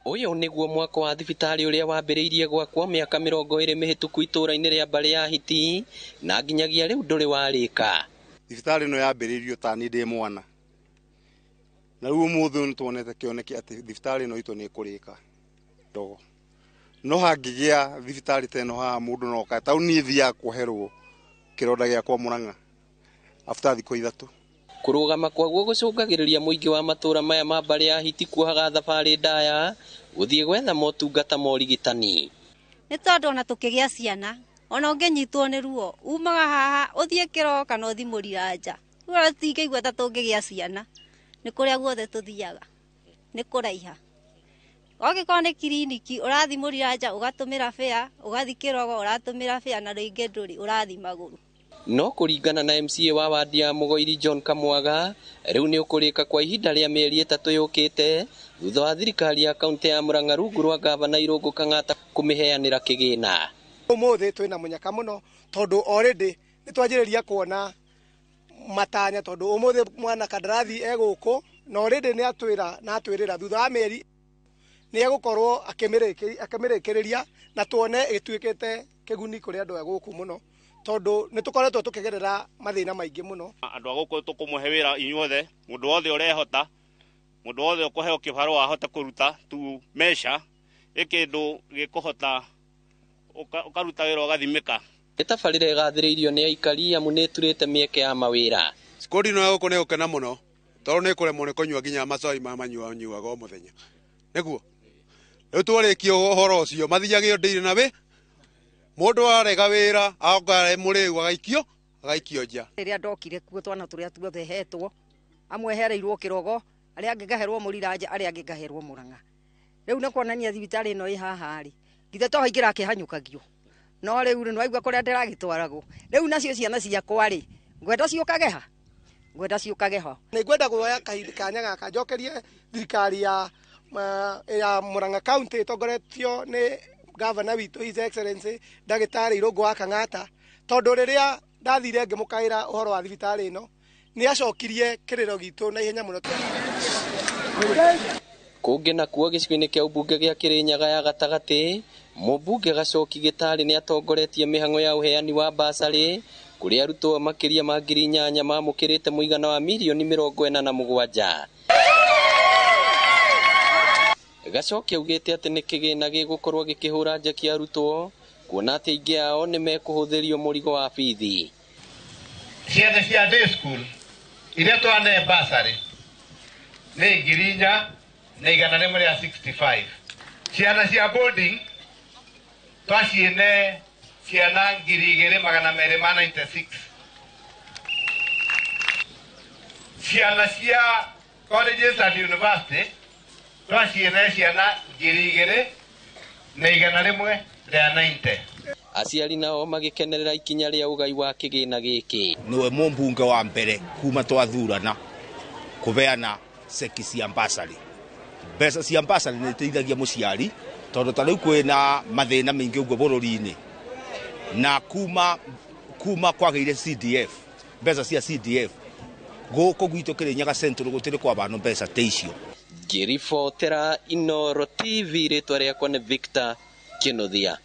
Ũyũ nĩguo mwako wa thibitarĩ ũrĩa wambĩrĩirie gwakwo mĩaka 20 mĩhĩtũku itũũra-inĩ rĩa Mbarĩ ya Hiti na nginyagia rĩu ndũrĩ warĩka. Thibitarĩ ĩno yambĩrĩirio ta niĩ ndĩ mwana, na rĩu ũmũthĩ ũyũ nĩtuonete kĩoneki atĩ thibitarĩ ĩno itũ nĩ ĩkũrĩka ndogo. No hangĩgĩa thibitarĩ ta ĩno haha mũndũ no oka, ta niĩ thiaga kuoherwo kĩronda gĩakwa Mũrang'a after thikũ 3. Kũrũgama kwaguo gũcũngagĩrĩria mũingĩ wa matũũra maya ma Mbarĩ ya Hiti kuohaga thabarĩ ndaya gũthiĩ gwetha motungata ma ũrigitani. Nĩ tondũ ona tũkĩgĩa ciana ona ũngĩnyitwo nĩ ruo umaga haha ũthiĩ kĩroko kana ũthiĩ Mũriranja. Rĩu tũtingĩigua ta tũngĩgĩa ciana, nĩ kũrĩa guothe tũthiaga nĩ kũraiha. Ũngĩkorwo nĩ kiriniki ũrathiĩ Mũriranja ũgatũmĩra fare, ũgathiĩ kĩrogo ũratũmĩra fare, na rĩngĩ ndũrĩ ũrathiĩ magũrũ. No kũringana na MCA wa wadi ya Mũgoiri John Kamwaga, rĩu nĩ ũkũrĩka kwa ihinda rĩa mĩeri 3 yũkĩte thutha wa thirikari ya kaunti ya Murang'a rungu rwa gavana Irũngũ Kang'ata kũmĩheanĩra kĩgĩna. Ũmũthĩ twĩna mũnyaka mũno tondũ already nĩ twanjĩrĩria kuona matanya, tondũ ũmũthĩ mwana kandarathi egũkũ na already nĩ atwĩra na atwĩrĩra thutha wa mĩeri nĩ egũkorwo akĩmĩrĩkĩrĩria na tuone ĩtuĩkĩte kĩguni kũrĩ andũ a gũkũ mũno, tondũ nĩ tũkoretwo tũkĩgerera mathĩna maingĩ mũno. Andũ a gũkũ tũkũmũhe wĩra inyuothe, mũndũ wothe ũrehota, mũndũ wothe ũkũheo kĩbarũa ahote kũruta tu meca ĩkĩndũ gĩkũhota ũkaruta wĩra ũgathimĩka. Nĩ tabarĩra ĩgathĩrĩirio nĩ aikari amu nĩ ĩturĩte mĩeke ya mawĩra. Skodi ĩno ya gũkũ nĩ gũkena mũno tondũ nĩ kũremwo nĩ kũnyua nginya macai ma manyuaga o mũthenya. Nĩguo rĩu twarĩkia ũhoro ũcio mathiagio ndĩire na wĩ mũndũ arega wĩra aonga mũrĩu agaikio nja. Rĩrĩa ndokire kuo twana tũrĩa tuothe hetwo, amwe hereirwo kĩrogo, arĩa angĩ ngaherwo Mũriranja, arĩa angĩ ngaherwo Mũrang'a. Rĩu nĩ kuonania thibitarĩ ĩno ĩ haha rĩ, githĩ to haingĩra akĩhanyũkagio. No rĩu rĩ, nĩwaigua kũrĩa ndĩragĩtwaragwo. Rĩu nacio ciana ciakwa rĩ, ngwenda ciũkage ha? Ngwenda ciũkage ho. Nĩ ngwenda kuoya kahinda kanya gaka njokerie thirikari ya Murang'a County ĩtongoretio nĩ gavana witũ His Excellency Ndagĩtarĩ Irũngũ wa Kang'ata, tondũ rĩrĩa ndathire ngĩmũkaĩra ũhoro wa thibitarĩ ĩno nĩ acokirie kĩrĩro gitũ na ihenya mũno. Kũngĩ nakuo gĩcigo-inĩ kĩa ũmbunge gĩa Kĩrĩnyaga ya gatagatĩ, mũmbunge Gacoki Gĩtarĩ nĩ atongoretie mĩhang'o ya ũheani wa basarĩ kũrĩ arutwo makĩria ma 8,000 mamũkĩrĩte mũigana wa mirioni 47. Gacoki augĩte atĩ nĩ kĩgĩna gĩgũkorwo gĩkĩhũra njeki arutwo kuona atĩ aingĩ ao nĩ mekũhũthĩrio mũrigo wa bithi. Ciana cia day school iria twane basarĩ nĩ 4,165. Ciana cia boarding twaciene ciana 2,296. Ciana cia colleges and university twaciene ciana 2,190. Aciari nao magĩkenerera ikinya rĩa ũgai wa kĩgĩna gĩkĩ. Nĩwe mũmbunge wa mbere kuma twathurana kũbeana ceki cia basarĩ. Mbeca cia basarĩ nĩ iteithagia mũciari tondũ ta rĩu kwĩna mathĩna maingĩ ũguo bũrũri-inĩ, na kuma kwagĩire CDF, mbeca cia CDF gũkũ gwitũ Kĩrĩnyaga Central gũtirĩ kwa bantu mbeca ta icio. Ngĩribotera Inooro TV, rĩtwa rĩakwa nĩ Victor Kĩnuthia.